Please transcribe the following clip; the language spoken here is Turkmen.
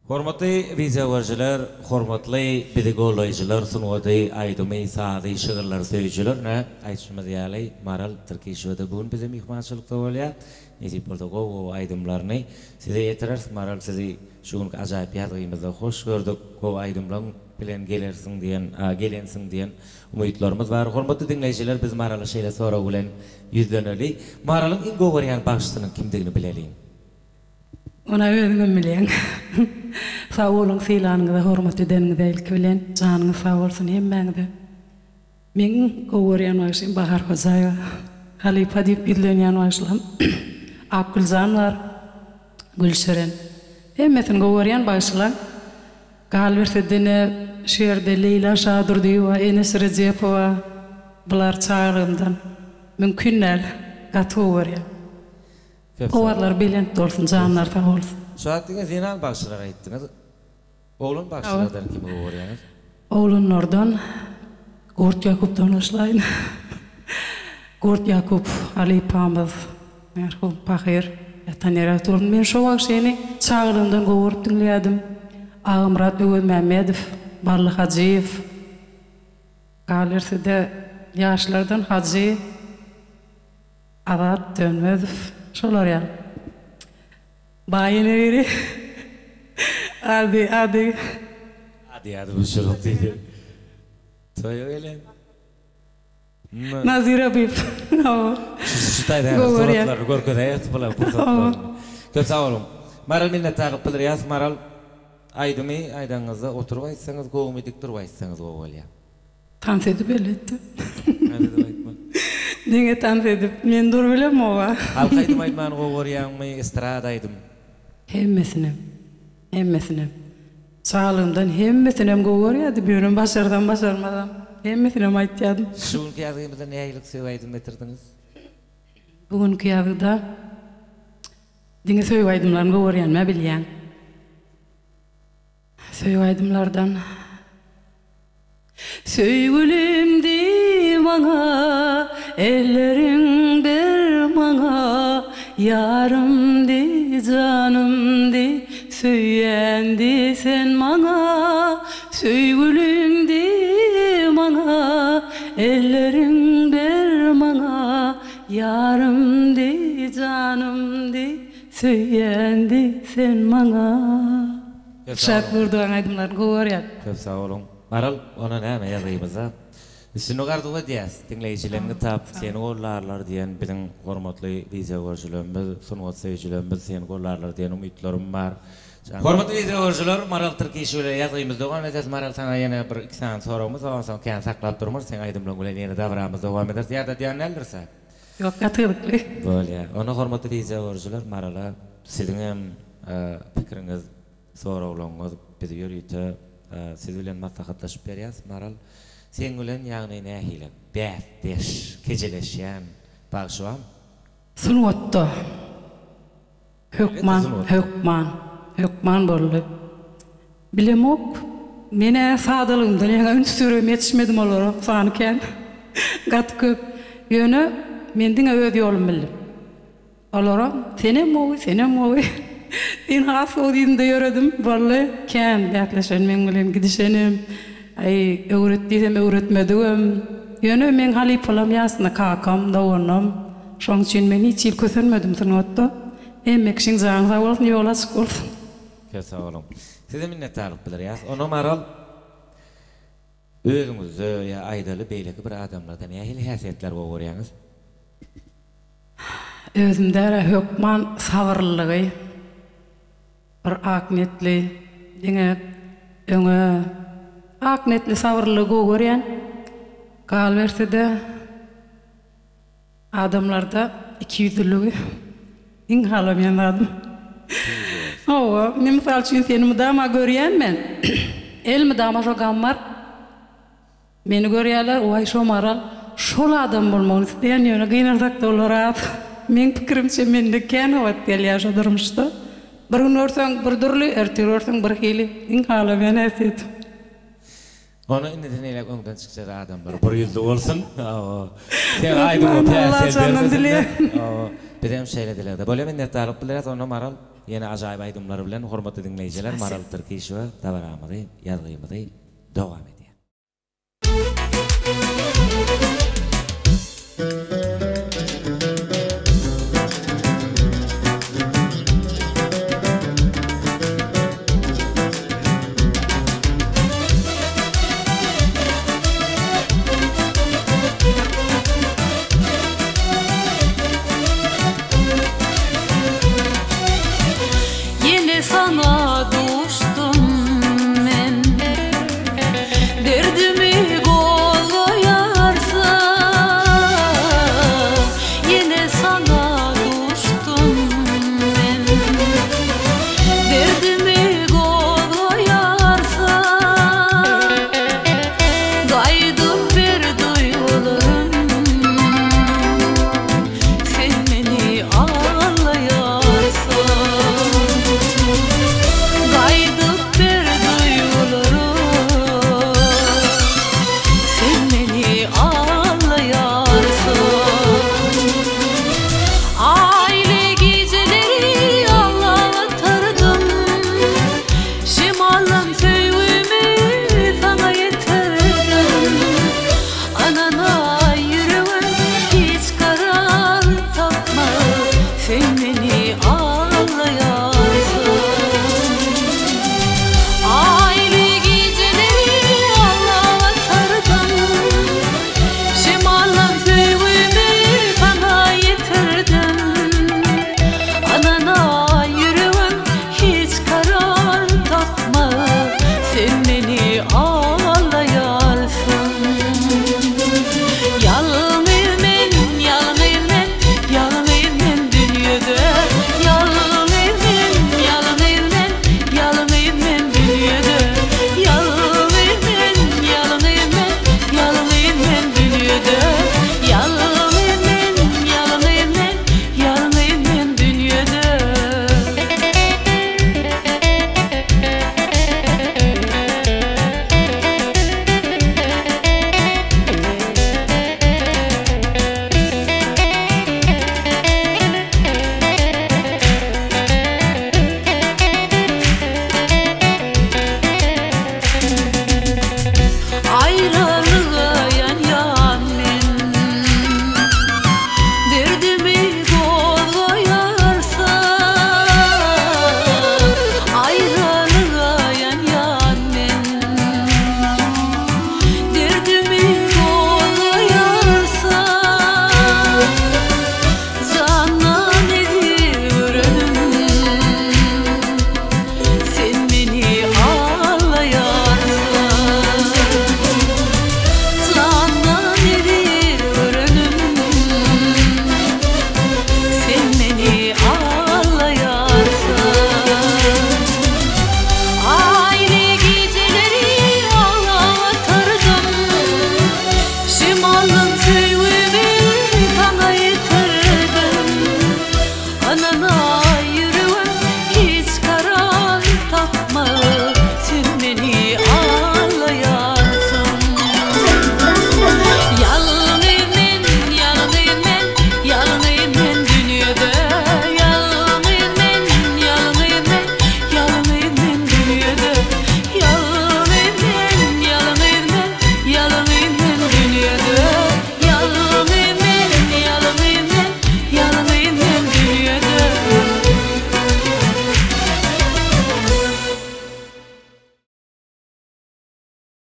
Hormatly wideogörüjiler, hormatly bizi gollaýjylar, sungaty, aýdymy, sazy, şygyrlary söýüjiler, ine, aýdyşymyz ýaly, Maral Tirkişewa-da bu gün bize myhmançylykda bolýar. Nesip bolsa, gowy-gowy aýdymlaryny size ýetireris. Maral, sizi şu günki ajaýyp ýazgymyzda hoş gördük. Gowy aýdymlaň bilen gelersiň diýen, gelensiň diýen umytlarymyz bar. Hormatly diňleýjiler, biz Marala şeýle sorag bilen ýüzleneli. Maralyň iň gowy görýän bagşysynyň kimdigini bileliň. Ony özüňem bilýäň. Sag boluň sylanyňyza hormat edeniňize ilki bilen janyňyz sag bolsun hemmäňize. Meň iň gowy görýän bagşym Bahar Hojaýewa. Halypa diýip ýüzlenýän bagşylam Akgüljan bar. Gülşirin. Hemmesini gowy görýän bagşylaň. Galyberse dine şu ýerde Leýla Şadurdyýewa, Eneş Rejepowa bular çagalygymdan mümkin däl gaty gowy görýän. Owazlary belent bolsun janlary sag bolsun. Şu wagt diňe zenan bagşylar aýtdyňyz. Oglan bagşylardan kimi gowy görýäňiz? Oglanlardan Gurt Ýakupdan başlaýyn. Gurt Ýakup halypamyz merhum pahyr ýatan ýeri ýagty bolsun. Men şo bagşyny çagalygymdan gowy görüp diňleýärdim. Agamyrat Öwezmämmedow, Bally Hajyýew. Galyberse-de ýaşlardan Hajy. Azat Dönmezow şolar ýaly. Baý ene biri. Ady ady. Ady ýady buşuryp diýdi. Toýa gelen. Nazira bib. Hawa. Şu şu taýda suratlaryny görkezäýeris bular pursatlaryny. Köp sag boluň. Maral minnetdarlyk bildirýäs Maral aýdymy aýdanyňyzda oturyp aýtsaňyz gowumy dik durup aýtsaňyz gowy bolýar. Tans edip elbetde. Tans edip aýtma. Diňe tans edip. Men dur bilemok-a. Halk aýdym aýtmany gowy görýäňmi, estrada aýdym? Hemmesinem. Hemmesinem. Çagalygymdan hemmesinem gowy görýärdim, ýöne başarsam başarmasam hemmesinem aýtýardym. Şu günki ýazgymyzda nähili söýgi aýdym getirdiňiz? Bu günki ýazgyda diňe söýgi aýdymlaryny gowy görýänimi-ä bilýäň. Söýgi aýdymlardan. Söýgülim diý maňa, elleriň ber maňa, Ýarym diý, janym diý, söýýän diý sen maňa. Söýgülim diý maňa, elleriň ber maňa, Ýarym diý, janym diý, söýýän diý sen maňa. Şat Gurdowyň aýdymlaryny gowy görýän. Köp sag boluň. Maral ona näme ýazgymyzda üstünlik arzuw edýäs. Diňleýjileňi tap, seni gollarlar diýen biziň hormatly wideogörüjilerimiz, sungat söýüjilerimiz seni gollarlar diýen umytlarym bar. Hormatly wideogörüjiler, Maral Tirkişi bilen ýazgymyzy dowam ederis. Maral saňa ýene bir iki sany soragymyz bar, onsoň kän saklap durmarys, seň aýdymlaryň bilen ýene dabramyzy dowam ederis. Ýadadýan däldiris-ä? Ýok, gaty gyzykly. Bolýar. Onda hormatly wideogörüjiler, Marala siziňem pikiriňiz, soraglaryňyz biz ýörite siz bilen maslahatlaşyp berýäs. Maral, seň bilen ýagny nähili bäsdeş, kejeleşýän bagşy barmy? Sungatda. Hökman, hökman, hökman boldy. Bilemok, men-ä sadalygymdan ýaňa üns beribem ýetişmedim olara, sany kän, gaty köp. Ýöne men diňe öz ýolumy bildim. Olara senem gowy, senem gowy, sen has gowy diýdim-de ýöredim. Boldy, kän bäsleşen meň bilen gidişenem, aý, öwret diýsem öwretmedigem. Ýöne meň halypalam ýasynda kakam, doganym. Şoň üçin men hiç hili kösenmedim sungatda. Hemme kişiň jany sag bolsun, ýoly açyk bolsun. Köp sag boluň. Size minnetdarlyk bildirýäs. Onda Maral, özüňizde ýa aýdaly beýleki bir adamlarda nähili häsiýetleri gowy görýäňiz? Özümde hökman sabyrlylygy, bir ak niýetli, diňe öňe ak niýetli sabyrlylygy gowy görýän. Galyberse-de Adamlarda ikiýüzlüligi iň halamaýan zadym. Hawa, indi mysal üçin seni mydama görýän men. Elmydama şo Gammar meni görýärler, waý şo Maral şol adam bolmagyny isleýän, ýöne gynansakda olar az. Meň pikirimçe mende kän gabat gelýär şo durmuşda. Bir gün görseň bir dürli, ertir görseň bir hili. Iň halamaýan häsiýetim. Ony indiden eýläk öňden çykjak adamlar bir ýüzli bolsun. Hawa. Sen aýdyňa päsgel bermesinler. Hawa. Bizem şeýle dilegde. Bolýa minnetdarlyk bildirýäs onda Maral. Ýene ajaýyp aýdymlar bilen hormatly diňleýjiler Maral Tirkişowa dabaramyzy, ýazgymyzy dowam edýär. Ýene saňa duşdum men Derdimi gozgaýarsa Ýene saňa duşdum men Derdimi gozgaýarsa Gaýdyp ber duýgularym Sen meni aglaýarsyň Gaýdyp ber duýgularym Sen meni aglaýarsyň Aýly gijeleri aglatardym Şemallam söýgümi saňa ýetirdim Anana ýüregim hiç karar tapmaz Sen meni aglaýarsyň Aýly gijeleri aglatardym Şemallam söýgümi saňa ýetirdim Anana ýüregim hiç karar tapmaz Sen.